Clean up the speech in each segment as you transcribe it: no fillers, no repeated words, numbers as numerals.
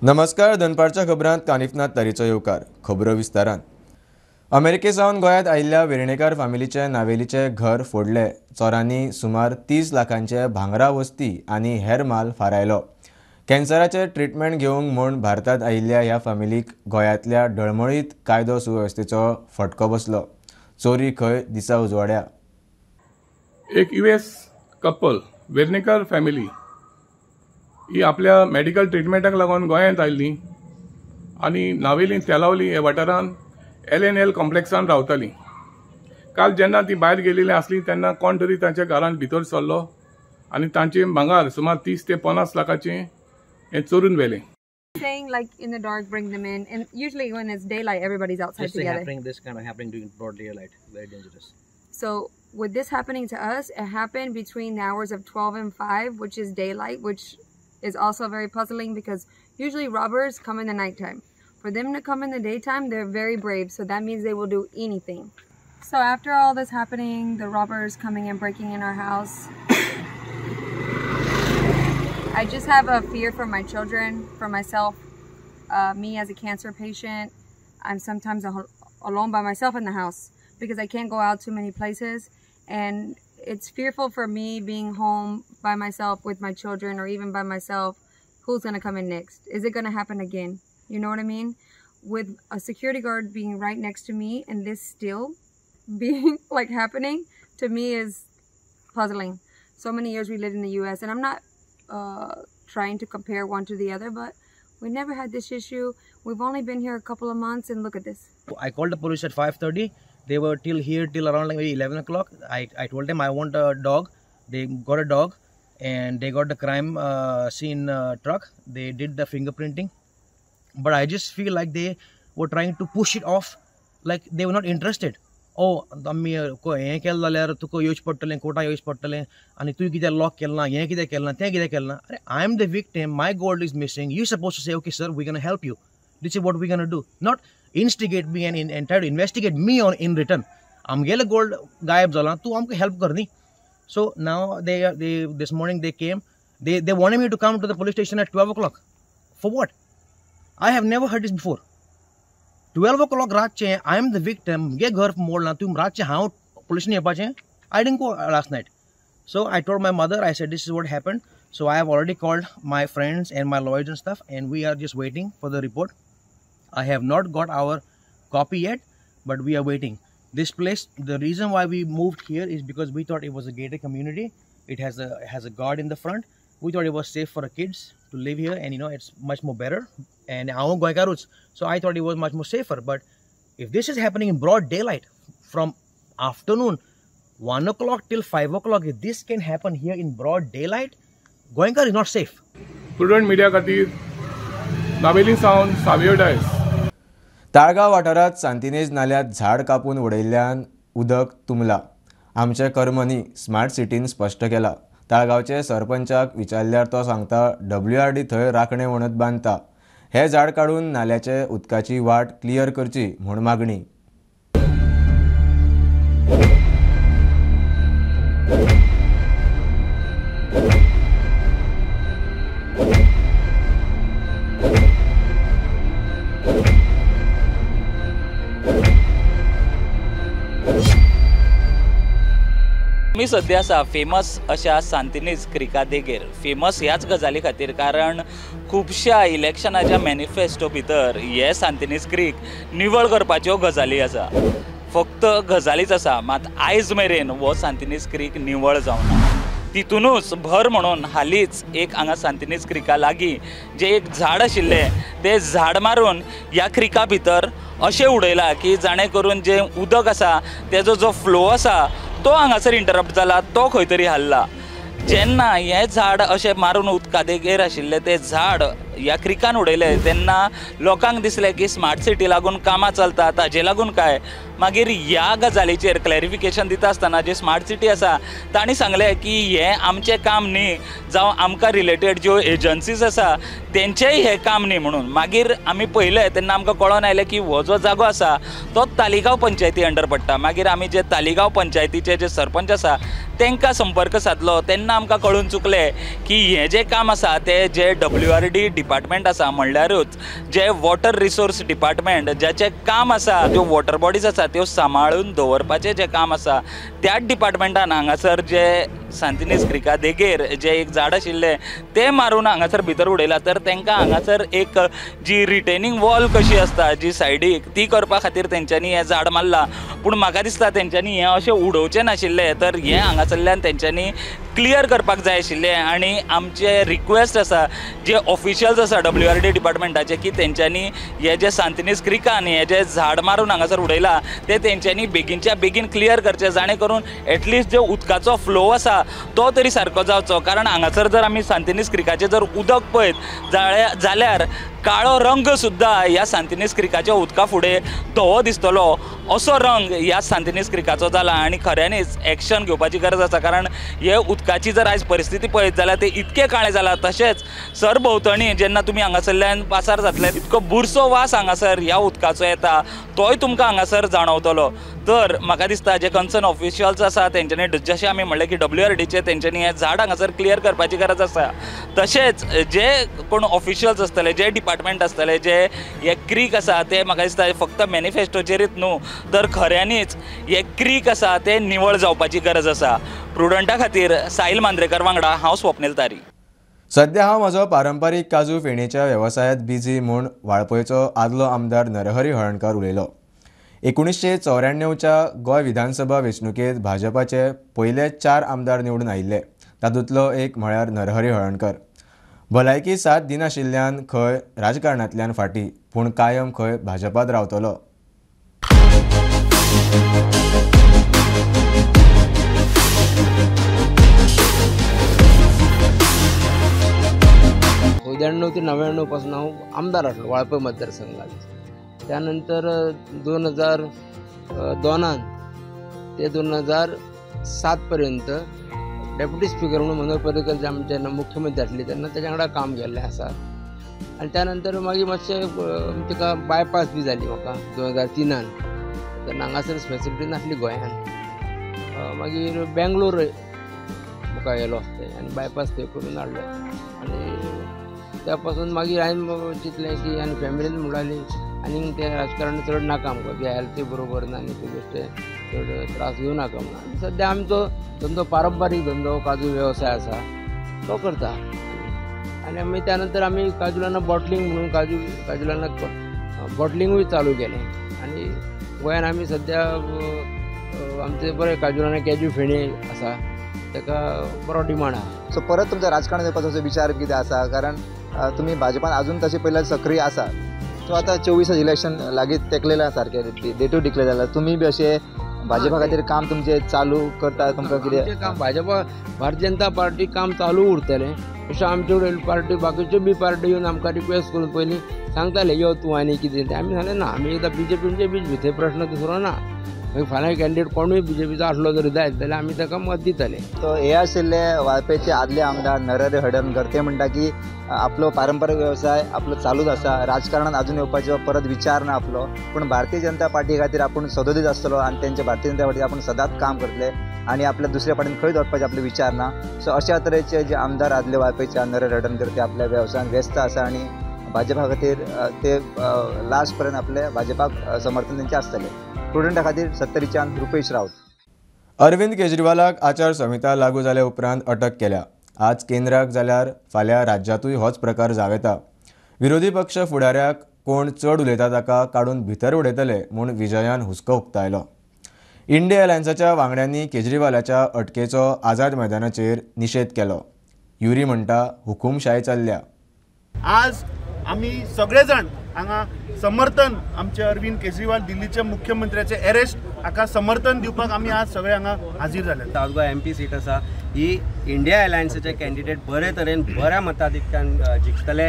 नमस्कार, दनपारच्या खबरांत कानिफनाथ तारीचो येवकार. खबरो विस्तारान. अमेरिके सावन गोंयांत आयिल्ल्या वेर्णेकार फामिलीचे नावेलीचे घर फोडले. चोरांनी सुमार 30 लाखांचे भांगरा वस्ती आनी हेर माल फारायलो. कॅन्सराचे ट्रिटमेंट घेवंक म्हूण भारतांत आयिल्ल्या ह्या फामिलीक गोंयांतल्या डळमळीत कायदो सुवेवस्थेचो फटको बसलो. चोरी खंय दिसा उजवाड्या. एक US couple Vernekar family ही आपल्या मेडिकल ट्रिटमेंटाक लागून गोंयांत आयिल्ली आनी नावेली तेलावली ह्या वाठारांत LNL कॉम्प्लेक्सान रावताली. काल जेन्ना ती भायर गेलेली आसली तेन्ना कोण तरी तांच्या घरांत भितर सरलो आनी तांचे भांगर सुमार 30 ते 50 लाखाचें हें चोरून व्हेलें. Saying like in the dark, bring them in, and usually when it's daylight, everybody's outside this together. Happening, this kind of happening during broad daylight, very dangerous. So with this happening to us, it happened between the hours of 12 and 5, which is daylight, which is also very puzzling because usually robbers come in the nighttime. For them to come in the daytime, they're very brave, so that means they will do anything. So after all this happening, the robbers coming and breaking in our house, I just have a fear for my children, for myself, me as a cancer patient. I'm sometimes alone by myself in the house because I can't go out too many places, and it's fearful for me being home by myself with my children or even by myself. Who's gonna come in next? Is it gonna happen again? You know what I mean? With a security guard being right next to me and this still being like happening to me is puzzling. So many years we lived in the US, and I'm not trying to compare one to the other, but we never had this issue. We've only been here a couple of months and look at this. I called the police at 5:30. They were till here till around like maybe 11 o'clock. I told them I want a dog. They got a dog and they got the crime scene truck. They did the fingerprinting. But I just feel like they were trying to push it off, like they were not interested. Oh, आमी हें केलें जाल्यार तुका येवचें पडटलें, कोर्टाक येवचें पडटलें आनी तुवें कित्याक लॉक केलें ना, हें कित्याक केलें ना, तें कित्याक केलें ना. अरे, I am the victim, my gold is missing. You suppose to say okay sir, we gonna help you, this is what we gonna do, not instigate me and try to investigate me on in return. आमगेलें gold गायब जालां, तूं आमकां help कर न्ही. So now they this morning they came, they wanted me to come to the police station at 12 o'clock. For what? I have never heard this before. 12 o'clock रातचें, I am the victim, म्हगे घर मोडलां, तुमी रातचें हांव पुलिशेन येवपाचें? I didn't go last night. So I told my mother, I said this is what happened. So I have already called my friends and my lawyers and stuff, and we are just waiting for the report. I have not got our copy yet, but we are waiting. This place, the reason why we moved here is because we thought it was a gated community. It has a guard in the front. We thought it was safe for the kids to live here, and you know, it's much more better. And हांव गोंयकारूच, so I thought it was much more safer. But if this is happening in broad daylight from afternoon 1 o'clock till 5 o'clock, if this can happen here in broad daylight, Goenkar is not safe. Prudent media खातीर नावेली सावन सावियो डायस. ताळगांव वाठारांत सांतिनेज नाल्यांत झाड कापून उडयल्ल्यान उदक तुंबला. आमचें कर्म न्ही, smart सिटीन स्पश्ट केलां. ताळगांवचे सरपंचाक विचारल्यार तो सांगता WRD थंय राखणे वणत बांदता. हे झाड काडून नाल्याचे उदकाची वाट क्लियर करची म्हूण मागणी. आमी सद्या आसा फेमस अशा सांतिनेज क्रिका देगेर. फेमस ह्याच गजाली खातीर कारण खुबश्या इलेक्शनाच्या मॅनिफेस्टो भितर हे सांतिनेज क्रीक निवळ करपाच्यो गजाली आसा. फक्त गजालीच आसा, मात आयज मेरेन हो सांतिनेज क्रीक निवळ जावना. तितूनच भर म्हणून हालींच एक हांगा सांतिनेज क्रिका लागीं जें एक झाड आशिल्लें तें झाड मारून ह्या क्रिका भितर अशें उडयलां की जाणें करून जें उदक आसा तेजो जो फ्लो आसा तो हांगासर इंटरप्ट जाला, तो खंय तरी हाल्ला. जेन्ना हें झाड अशें मारून उदका देगेर आशिल्लें तें झाड ह्या क्रिकान उडयलें तेन्ना लोकांक दिसलें की स्मार्ट सिटी लागून कामां चलता ताजे लागून काय. मागीर ह्या गजालीचेर क्लॅरिफिकेशन दिता आसतना जे स्मार्ट सिटी आसा तांणी सांगलें की हें आमचें काम न्ही, जावं आमकां रिलेटेड ज्यो एजन्सीज आसा तेंचेंय हें काम न्ही म्हणून. मागीर आमी पळयलें तेन्ना आमकां कळोन आयलें की हो जो जागो आसा तो तालिगांव पंचायती अंडर पडटा. मागीर आमी जे तालिगांव पंचायतीचे जे सरपंच आसा तांकां संपर्क सादलो तेन्ना आमकां कळून चुकलें की हें जें काम आसा तें जे WRD डिपार्टमेंट आसा म्हणल्यारूच जे वॉटर रिसोर्स डिपार्टमेंट ज्याचें काम आसा त्यो वॉटर बॉडीज आसा त्यो सांबाळून दवरपाचें जें काम आसा त्याच डिपार्टमेंटान हांगासर जे सांतिनेज क्रिका देगेर जे एक झाड आशिल्लें तें मारून हांगासर भितर उडयलां. तर तांकां हांगासर एक जी रिटेनिंग वॉल कशी आसता जी सायडीक ती करपा खातीर तेंच्यांनी हें झाड मारलां, पूण म्हाका दिसता तेंच्यांनी हें अशें उडोवचें नाशिल्लें. तर हें हांगासरल्यान तेंच्यांनी क्लियर करपाक जाय आशिल्लें आनी आमचें रिक्वेस्ट आसा जे ऑफिशियल्स आसा WRD डिपार्टमेंटाचे की तेंच्यांनी हे जे सांतिनेज क्रिकान हे जे झाड मारून हांगासर उडयलां ते तेंच्यांनी बेगीनच्या बेगीन क्लियर करचें, जाणें करून एटलिस्ट जो उदकाचो फ्लो आसा तो तरी सारको जावचो. कारण हांगासर जर आमी सांतिनेज क्रिकाचें जर उदक पळयत जाल्यार काळो रंग सुद्दां ह्या सांतिनेज क्रिकाच्या उदका फुडें धवो दिसतलो असो रंग ह्या सांतिनेज क्रिकाचो जाला आनी खऱ्यांनीच एक्शन घेवपाची गरज आसा. कारण हे उदकाची जर आयज परिस्थिती पळयत जाल्यार ते इतकें काळें जालां, तशेंच सरभोंवतणी जेन्ना तुमी हांगासरल्यान पासार जातले इतको बुरसो वास हांगासर ह्या उदकाचो येता तोय तुमकां हांगासर जाणवतलो. तर म्हाका दिसता जे कन्सर्न ऑफिशियल्स आसा तेंच्यांनी जशें आमी म्हणलें की WRDचे तेंच्यांनी हें झाड हांगासर क्लियर करपाची गरज आसा, तशेंच जे कोण ऑफिशियल्स आसतले जे डिपार्टमेंट आसतले जे हे क्रीक आसा ते म्हाका दिसता फक्त मॅनिफेस्टोचेरूच न्हू तर खऱ्यांनीच हे क्रीक आसा ते निवळ जावपाची गरज आसा. प्रुडंटा खातीर साहिल मांद्रेकर वांगडा हांव स्वप्नील तारी. सध्या हांव म्हजो पारंपारीक काजू फेणेच्या वेवसायांत बिजी म्हूण वाळपयचो आदलो आमदार नरहरी हळर्णकार उलयलो. 1994च्या गोंय विधानसभा वेंचणुकेंत भाजपाचे पयले 4 आमदार निवडून आयिल्ले, तातूंतलो एक म्हळ्यार नरहरी हळर्णकर. भलायकी साथ दिनाशिल्ल्यान खंय राजकारणांतल्यान फाटीं, पूण कायम खंय भाजपांत रावतलो. 94 ते 99 पासून हांव आमदार आसलो वाळपय मतदारसंघात. त्यानंतर 2002 ते 2007 पर्यंत डेप्युटी स्पीकर म्हणून मनोहर पर्रीकर जे आमचे मुख्यमंत्री आसले तेन्ना तेच्या वांगडा काम केल्लें आसा. आनी त्यानंतर मागीर मातशें ताका बायपास बी जाली म्हाका 2003 तेन्ना हांगासर फेसिलिटी नासली गोंयान. मागीर बेंगलोर म्हाका येयलो आनी बायपास थंय करून हाडलो आनी त्या पासून मागीर हांवें चिंतलें की आनी फॅमिलीन म्हणटाली आनी तें राजकारण चड नाका आमकां, तुज्या हेल्थूय बरोबर ना आनी तुजें चड त्रास घेवं नाका म्हणून. आनी सद्या आमचो धंदो पारंपारीक धंदो काजू वेवसाय आसा तो करता. आनी आमी त्यानंतर आमी काजुलाना बॉटलिंग म्हणून काजुलाना बॉटलिंगूय चालू केलें आनी गोंयान आमी सद्या आमचे बरें काजुलाना कॅजू फेणी आसा ताका बरो डिमांड आसा. सो परत तुमच्या राजकारणात येवपाचो विचार कितें आसा, कारण तुमी भाजपान अजून तशें पयल्यार सक्रीय आसा. सो आतां 24 इलेक्शन लागींच तेंकलेलें सारकें, डेटूय डिक्लेर जाला, तुमी बी अशें भाजपा खातीर काम तुमचें चालू करता, तुमकां कितें काम भाजपा भारतीय जनता पार्टी काम चालू उरतलें अशें आमचे पार्टी बाकीच्यो बी पार्टी येवन आमकां रिक्वेस्ट करून पयलीं सांगताले यो तूं आनी कितें तें. आमी सांगलें ना, आमी एकदां बीजेपीचे बी थंय प्रश्न दुसरो ना, मागीर फाल्यां कॅन्डिडेट कोणूय बीजेपीचो आसलो जर जायत जाल्यार आमी ताका मत दितले. तो हे आशिल्ले वाळपयचे आदले आमदार नरहरी हळर्णकर, ते म्हणटा की आपलो पारंपारीक वेवसाय आपलो चालूच आसा, राजकारणात अजून येवपाचो परत विचार ना आपलो, पूण भारतीय जनता पार्टी खातीर आपूण सदोदीत आसतलो आनी तेंचे भारतीय जनता पार्टी आपूण सदांच काम करतले आनी आपल्या दुसऱ्या पार्टीन खंयच वचपाचे आपले विचार ना. सो अशा तरेचे जे आमदार आदले वाळपयचे नरहरी हळर्णकर ते आपल्या वेवसायान व्यस्त आसा आनी भाजपा खातीर ते लास्ट पर्यंत आपले भाजपाक समर्थन तेंचे आसतले. प्रुडंटा खातीर सत्तरीच्यान रुपेश राऊत. अरविंद केजरीवालाक आचारसंहिता लागू जाल्या उपरांत अटक केल्या. आज केंद्राक जाल्यार फाल्यां राज्यांतूय होच प्रकार जावं येता. विरोधी पक्ष फुडाऱ्याक कोण चड उलयता ताका काडून भितर उडयतले म्हूण विजयान हुस्को उक्तायलो. इंडिया अलायन्साच्या वांगड्यांनी केजरीवालाच्या अटकेचो आझाद मैदानाचेर निशेध केलो. युरी म्हणटा हुकुमशाय चल्ल्या. आज आमी सगळे जाण हांगा समर्थन आमचे अरविंद केजरीवाल दिल्लीच्या मुख्यमंत्र्याचे अरेस्ट हाका समर्थन दिवपाक आमी आज सगळे हांगा हाजीर जाले. सावथ गोवा MP seat आसा ही इंडिया अलायन्साचे कॅन्डिडेट बरे तरेन बऱ्या मताधिक्यान जिखतले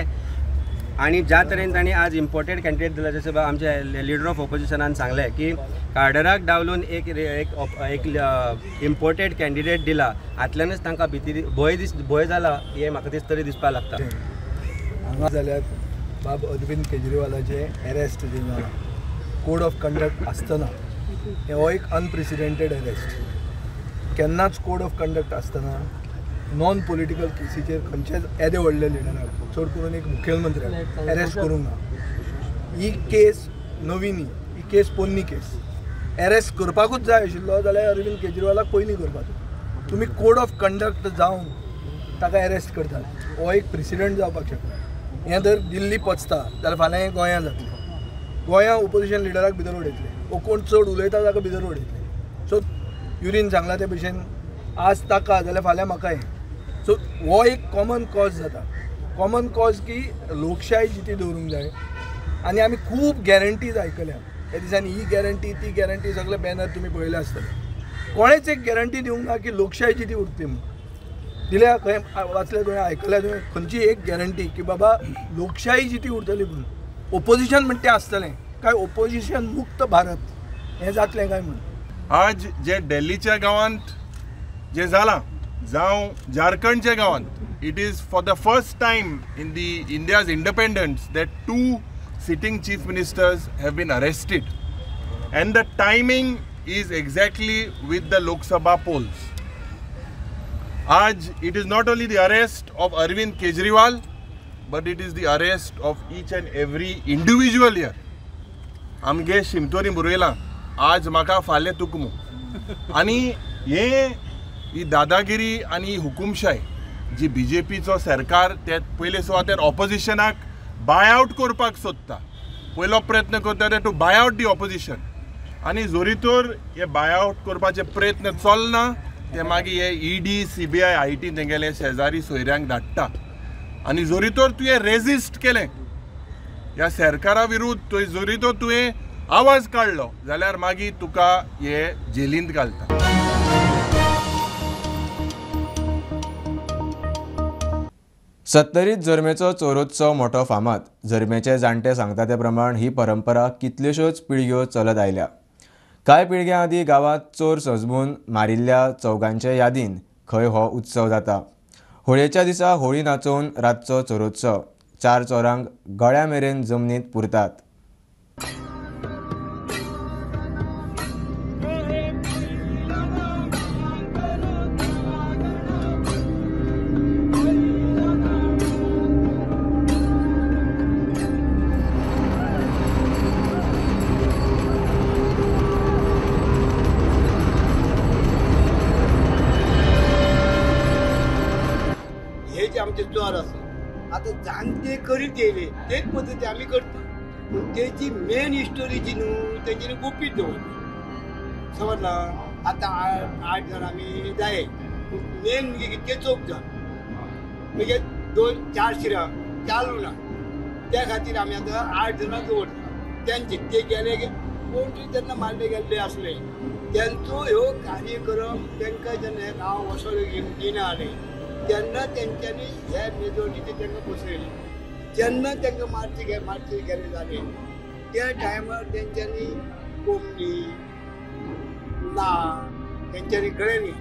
आनी ज्या तरेन तांणी आज इम्पोर्टेड कॅन्डिडेट दिला, जशें आमचे लिडर ऑफ ऑपोजिशनान सांगलें की कार्डराक डावलून एक एक इम्पोर्टेड कॅन्डिडेट दिला, हातल्यानच तांकां भिती भंय जाला हें म्हाका दीस तरी दिसपाक लागता. हांगा जाल्यार बाब अरविंद केजरीवालाचे अरेस्ट जे जाला, कोड ऑफ कंडक्ट आसतना, हो एक अनप्रेसिडेंटेड अरेस्ट. केन्नाच कोड ऑफ कंडक्ट आसतना नॉन पॉलिटिकल केसीचेर खंयचेच येदे व्हडले लिडराक, चड करून एक मुखेलमंत्र्याक अरेस्ट करूंक ना. ही केस नवी न्ही, ही केस पोन्नी केस. अरेस्ट करपाकूच जाय आशिल्लो जाल्यार अरविंद केजरीवालाक पयलीं करपाचो. तुमी कोड ऑफ कंडक्ट जावन ताका अरेस्ट करतात, हो एक प्रेसिडेंट जावपाक शकता. हें जर दिल्ली पचता जाल्यार फाल्यां हें गोंयां जातलें. गोंया ओपोजिशन लिडराक भितर उडयतले, वो कोण चड उलयता ताका भितर उडयतले. सो युरीन सांगला ते भशेन आज ताका जाल्यार फाल्यां म्हाकाय. सो हो एक कॉमन कॉज जाता. कॉमन कॉज की लोकशाय जिती दवरूंक जाय. आनी आमी खूब गॅरंटीज आयकल्या ह्या दिसांनी, ही गॅरंटी ती गॅरंटी, सगळे बॅनर तुमी पळयले आसतले. कोणेच एक गॅरंटी दिवंक ना की लोकशाय जिती उरतली म्हणून. दिल्या खंय वाचले तुवें, आयकल्या तुवें खंयची एक गॅरंटी की बाबा लोकशाही जिती उरतली म्हणून? ओपोजिशन म्हणटा तें आसतलें काय ओपोजिशन मुक्त भारत हें जातलें काय म्हणून? आज जे दिल्लीच्या गांवांत जें जालां जावं झारखंडच्या गांवांत, it is for the first time in the India's independence that two sitting chief ministers have been arrested, and the timing is exactly with the Lok Sabha polls. Aaj it is not only the arrest of Arvind Kejriwal, but it is the arrest of each and every individual here. आमगे शिमतोरी मुरयला आज म्हाका फाल्यां तुका. आनी हे ही दादागिरी आनी हुकुमशाय जी बीजेपीचो सरकार ते पयले सुवातेर ऑपोजिशनाक बाय आवट करपाक सोदता, पयलो प्रयत्न करता ते to buy out the opposition. आनी जोरी तर हे बाय आवट करपाचे प्रयत्न चलना ते मागीर हे ED, CBI, IT तेंगेले शेजारी सोयऱ्यांक धाडटा. आनी जोरी तर तुवें रेजिस्ट केलें ह्या सरकारा विरुद्ध, तुवें जोरी तर तुवें आवाज काडलो जाल्यार मागीर तुका हे जेलींत घालता. सत्तरीत जरमेचो चोरोत्सव मोठो फामाद. जरमेचे जाणटे सांगता ते प्रमाण ही परंपरा कितल्योश्योच पिळग्यो चलत आयल्या. कांय पिळग्यां आदीं गांवांत चोर सजमून मारिल्ल्या चौगांचे यादीन खंय हो उत्सव जाता. होळयेच्या दिसा होळी नाचोवन रातचो चोरोत्सव. 4 चोरांक गळ्या मेरेन जमनीत पुरतात. चोर आसा आतां जाणटे करीत येयले तेच पद्दती आमी करता, पूण तेजी मेन स्टोरी जी न्हू तेंच्यांनी गुपीत दवरली, समजला. आतां 8 जाण आमी जाय, पूण मेन म्हणजे कितके 4 जाण, म्हणजे 2 4 शिरां चालू ना, त्या खातीर आमी आतां 8 जाणां दवरता. तेंचे ते गेले कोण तरी तेन्ना मारले गेल्ले आसले तेंचो ह्यो कार्यक्रम तेंकां जेन्ना गांव वसो दिना आले तेन्ना तेंच्यांनी हे मेजोरिटीचे तांकां बसयले. जेन्ना तांकां मारचे गेले जाले त्या टायमार तेंच्यांनी कोंबडी ना तेंच्यांनी गळ्यांनी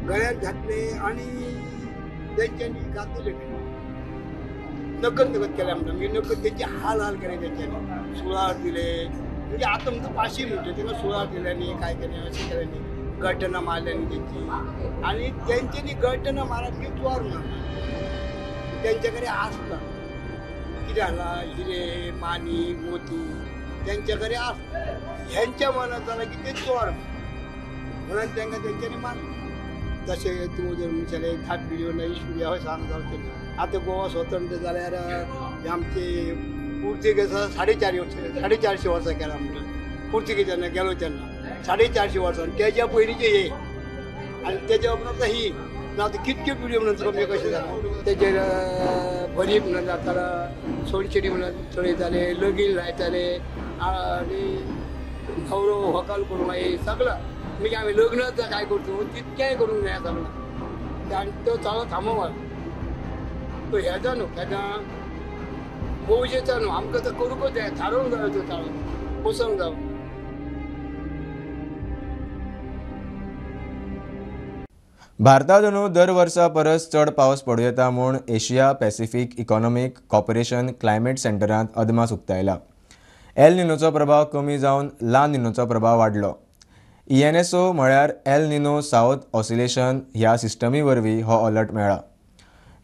गळ्यात घातले आनी तेंच्यांनी घातले नकद नकद केल्या म्हणटा, म्हणजे नकद तेंचे हाल हाल केले तेंच्यांनी, सुळार दिले. म्हणजे आतां म्हणटा पाशी म्हणटा तांकां सुळार दिल्यांनी काय केलें अशें केल्यांनी गळटना मारल्यांनी तेंची, आनी तेंच्यांनी गळटना मारप की चोर म्हणून तेंचे कडेन आसता कितें आसा हिरे मानी मोती तेंचे कडेन आसता. हेंच्या मनात जालां की ते चोर म्हणून तांकां तेंच्यांनी मारलें. तशें तूं जर म्हणशाले 8 पिढयो ना 20 पिढयो हय सांग जावचें ना. आतां गोवा स्वतंत्र जाल्यार आमचे पुर्तुगेज 450 वर्सां केला म्हणटा, पुर्तुगेजांना गेलो तेन्ना 450 वर्सां, तेज्या पयलींचे हे आनी तेज्या उपरांत ही ना आतां कितक्यो पिढयो म्हणून तुका म्हणजे कशें जालां. तेजेर भरीप म्हणून जातालो, सोनशिडी म्हणून चडयताले, लगीन लायताले आनी न्हवरो व्हंकल करूंक मागीर सगळो मागीर आमी लग्न काय करता तितकेंय करूंक जाय सगळें. आनी तो चालो थांबोवप तो हेजो न्हू केन्ना मौजेचो न्हू, आमकां तो करूंकच जाय, थारोवंक जायो तो चालो बसोवंक जावो. भारतांत अंदू दर वर्सा परस चड पावस पडूं येता म्हूण Asia Pacific Economic Cooperation Climate सेंटरांत अदमास उक्तायला. एल निनोचो प्रभाव कमी जावन ला निनोचो प्रभाव वाडलो. ENSO म्हळ्यार एल निनो सावथ ऑसिलेशन ह्या सिस्टमी वरवीं हो अलर्ट मेळ्ळा.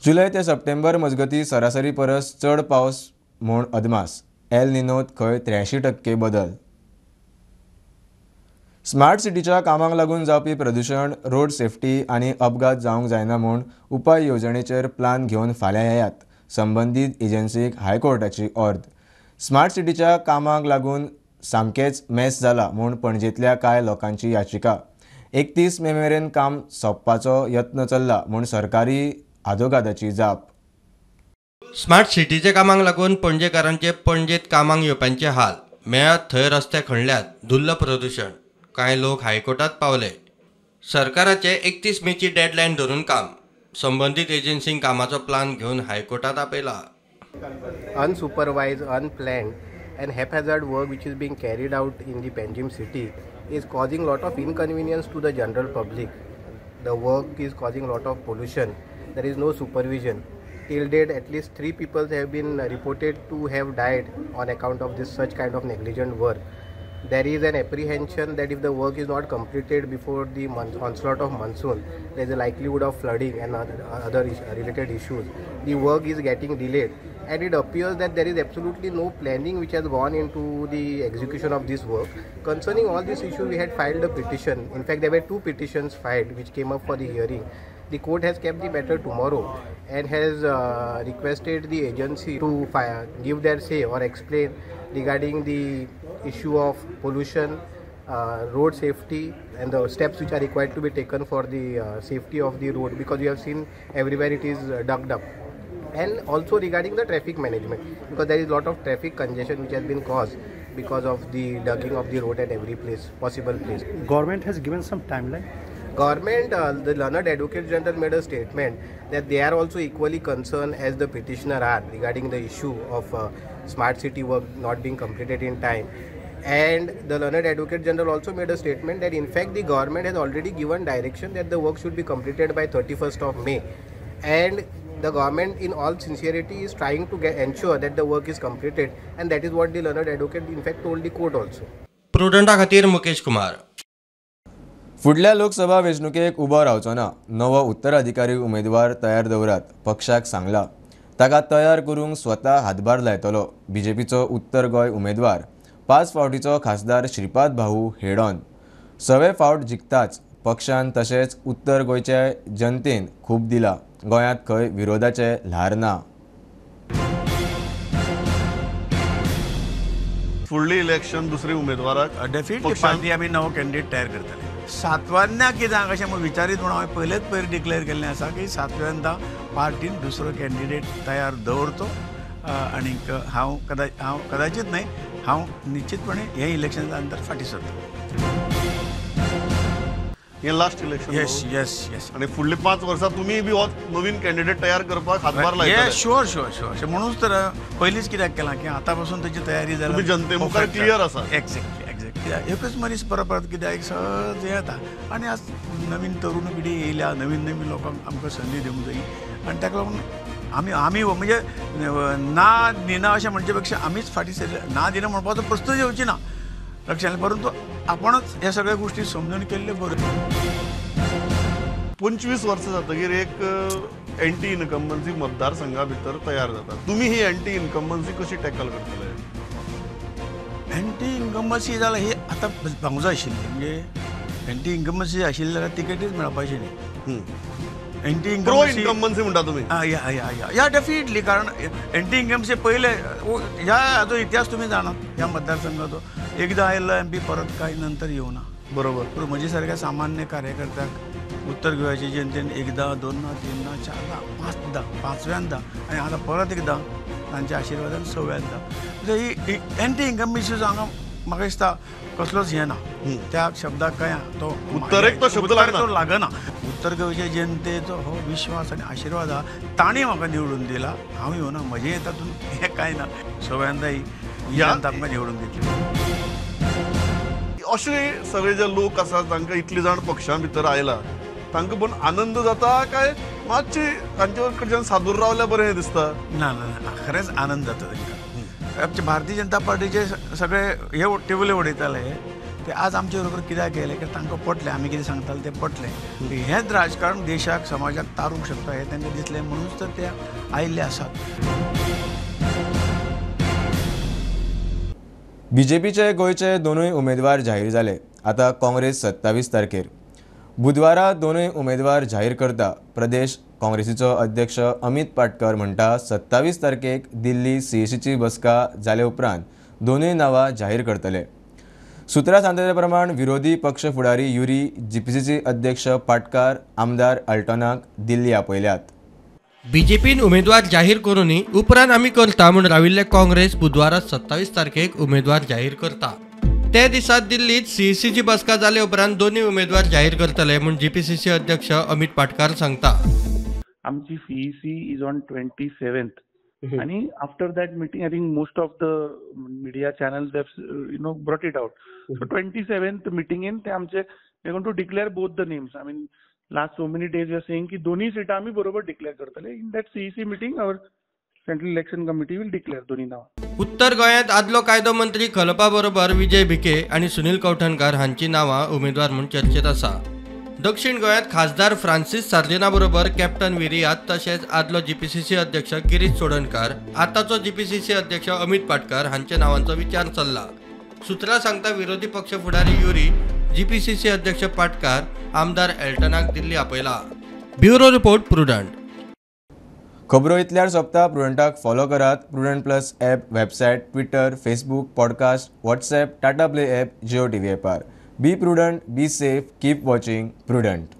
जुलय ते सप्टेंबर मजगतीं सरासरी परस चड पावस म्हूण अदमास. एल निनोत खंय 83% बदल. स्मार्ट सिटीच्या कामाक लागून जावपी प्रदुशण, रोड सेफ्टी आनी अपघात जावंक जायना म्हूण उपाय येवजणेचेर प्लान घेवन फाल्यां येयात, संबंदीत एजन्सीक हायकोर्टाची ऑर्द. स्मार्ट सिटीच्या कामाक लागून सामकेंच मेस जाला म्हूण पणजेंतल्या कांय लोकांची याचिका. 31 मे मेरेन काम सोंपपाचो यत्न चल्ला म्हूण सरकारी आदोगादाची जाप. स्मार्ट सिटीच्या कामाक लागून पणजेकारांचे पणजेत कामाक येवप्यांचे हाल. मेळत थंय रस्ते खणल्यात, धुल्ल प्रदुशण. कांय लोक हायकोर्टात पावले. सरकाराचे 31 मेची डेडलायन धरून काम. संबंदीत एजन्सींक कामाचो प्लान घेवन हायकोर्टात आपयला. Unsupervised, unplanned and haphazard work which is being carried out in the Panjim city is causing lot of inconvenience to the general public. The work is causing lot of pollution. There is no supervision. Till date, at least 3 people have been reported to have died on account of this such kind of negligent work. There is an apprehension that if the work is not completed before the onslaught of monsoon, there is a likelihood of flooding and other related issues. The work is getting delayed, and it appears that there is absolutely no planning which has gone into the execution of this work. Concerning all these issues, we had filed a petition. In fact, there were 2 petitions filed which came up for the hearing. The court has kept the matter tomorrow and has requested the agency to give their say or explain regarding the issue of pollution, road safety and the steps which are required to be taken for the safety of the road, because you have seen everywhere it is dug up. And also regarding the traffic management, because there is a lot of traffic congestion which has been caused because of the dugging of the road at every place, possible place. Government has given some timeline? Government, the learned Advocate General made a statement that they are also equally concerned as the petitioner are regarding the issue of smart city work not being completed in time. And the learned Advocate General also made a statement that in fact the government has already given direction that the work should be completed by 31st of May. And the government in all sincerity is trying to ensure that the work is completed, and that is what the learned advocate in fact told the court also. Prudenta खातीर मुकेश कुमार. फुडल्या लोकसभा वेंचणुकेक उबो रावचो ना, नवो उत्तराधिकारी उमेदवार तयार दवरात, पक्षाक सांगला. ताका तयार करूंक स्वता हातभार लायतलो. बीजेपीचो उत्तर गोंय उमेदवार 5 फावटीचो खासदार श्रीपाद भाऊ हेडॉन 6वे फावट जिखताच पक्षान तशेंच उत्तर गोंयच्या जनतेन खूब दिला. गोंयांत खंय विरोधाचे ल्हार ना. फुडली इलेक्शन दुसरे उमेदवाराक डेफिनेटली पार्टी आमी नवो कॅन्डिडेट तयार करतले. सातव्यांदा कित्याक अशें म्हूण विचारीत म्हूण हांवें पयलेच पयर डिक्लेअर केल्लें आसा की सातव्यांदा पार्टीन दुसरो कॅन्डिडेट तयार दवरचो आनीक हांव कदाचित न्हय, हांव निश्चितपणे हे इलेक्शना नंतर फाटीं सरता. हे last election? Yes yes yes. आनी फुडली 5 वर्सां तुमी बी हो नवीन कॅन्डिडेट तयार करपाक हातभार लायतले? येस, शुअर शुअर शुअर. अशें म्हणूनच तर पयलींच कित्याक केलां की आतां पासून ताची तयारी जाल्या, जनते मुखार क्लियर आसा. Exactly exactly. एकच मनीस परत परत कित्याक एक सहज हें येता आनी आज नवीन तरुण पिढी येयल्या, नवीन नवीन लोकांक आमकां संदी दिवंक जाय आनी ताका लागून आमी आमी म्हणजे ना दिना अशें म्हणचे पेक्षा आमीच फाटीं सरले. ना दिना म्हणपाचो प्रस्नूच येवची ना लक्षांत, परंतु आपणच ह्या सगळ्या गोष्टी समजून केल्ले बऱ्यो. 25 वर्सां जातकीर एक एंटी इनकम्बन्सी मतदारसंघा भितर तयार जाता. तुमी ही एंटी इनकम्बन्सी कशी टॅकल करतले? एंटी इनकम्बन्सी जाल्यार ही आतां जावंक जाय आशिल्ली, म्हणजे एंटी इनकम्बन्सी आशिल्ली जाल्यार तिकेटूच मेळपाची न्ही. एंटी प्रो इनकम्बन्सी म्हणटा तुमी? या या या या डेफिनेटली, कारण एंटी इनकम्बन्सी पयले ह्या हाजो इतिहास तुमी जाणात ह्या मतदारसंघाचो. एकदां आयिल्लो एम पी परत कांय नंतर येवना. बरोबर. पूण म्हजे सारक्या सामान्य कार्यकर्त्याक उत्तर गोव्याचे जनतेन एकदां, दोनदां, तीनदां, चारदां, पांचदां, पांचव्यांदां आनी आतां परत एकदां तांच्या आशिर्वादान सव्यांदां. म्हणजे ही एंटी इनकम्बन्सी हांगा म्हाका दिसता कसलोच हें ना, त्या शब्दाक काय तो उत्तरेक तो शब्द लागना. उत्तर गोंयच्या जनतेचो हो विश्वास आनी आशिर्वाद आहा, तांणी म्हाका निवडून दिला, हांव येवना, म्हजें तातूंत हें कांय ना. सव्यांदा ही जनता आमकां निवडून दितली. अशे सगळे जे लोक आसात तांकां इतले जाण पक्षां भितर आयला, तांकां पण आनंद जाता काय मातशी तांचे कडच्यान सादूर रावल्यार बरें दिसता? ना ना ना, खरेंच आनंद जाता तांकां. आमचे भारतीय जनता पार्टीचे सगळे हे टेबले उडयताले ते आज आमचे बरोबर कित्याक येयले कित्याक तांकां पटलें आमी कितें सांगताले तें पटलें. हेंच राजकारण देशाक समाजाक तारूंक शकता हें तांकां दिसलें म्हणूनच तर ते आयिल्ले आसात. बीजेपीचे गोंयचे दोनूय उमेदवार जाहीर जाले. आतां काँग्रेस 27 तारखेर बुधवारा दोनूय उमेदवार जाहीर करता. प्रदेश काँग्रेसीचो अध्यक्ष अमित पाटकर म्हणटा 27 तारखेक दिल्ली सीईसीची बसका जाले उपरांत दोनूय नांवां जाहीर करतले. सुत्रां सांगता ते प्रमाण विरोधी पक्ष फुडारी युरी जीपीसीसी अध्यक्ष पाटकार आमदार अल्टोनाक दिल्ली आपयल्यात. बीजेपीन उमेदवार जाहीर करूनय उपरांत आमी करता म्हूण राविल्ले काँग्रेस बुधवारा 27 तारखेक उमेदवार जाहीर करता. ते दिसा दिल्लीत सीईसीची बसका जाले उपरांत दोनूय उमेदवार जाहीर करतले म्हूण जीपीसीसी अध्यक्ष अमित पाटकार सांगता. आमची सीईसी is on 27th आणि after that meeting I think most of the media channels have you know brought it out. So 27th मिटिंगेन ते आमचे they going to declare both the names. I mean last so many days we are saying की दोन्ही सीटां आमी बरोबर declare करतले. In that CEC meeting our central election committee will declare दोन्ही नांवां. उत्तर गोंयांत आदलो कायदो मंत्री खलपा बरोबर विजय भिके आनी सुनील कवठणकार हांची नांवां उमेदवार म्हूण चर्चेत आसा. दक्षिण गोंयांत खासदार फ्रांसीस सार्दिना बरोबर कॅप्टन विरियात तशेंच आदलो जीपीसीसी अध्यक्ष गिरीश चोडणकार, आतांचो जीपीसीसी अध्यक्ष अमित पाटकार हांच्या नांवांचो विचार चल्ला. सुत्रां सांगता विरोधी पक्ष फुडारी युरी, जीपीसीसी अध्यक्ष पाटकार आमदार एल्टनाक दिल्ली आपयला. Bureau report, Prudent. खबरो इतल्यार सोंपता. प्रुडंटाक फॉलो करात. Prudent plus app, website, Twitter, Facebook, podcast, WhatsApp, Tata play app, Jio TV ॲपार. Be prudent, be safe, keep watching Prudent.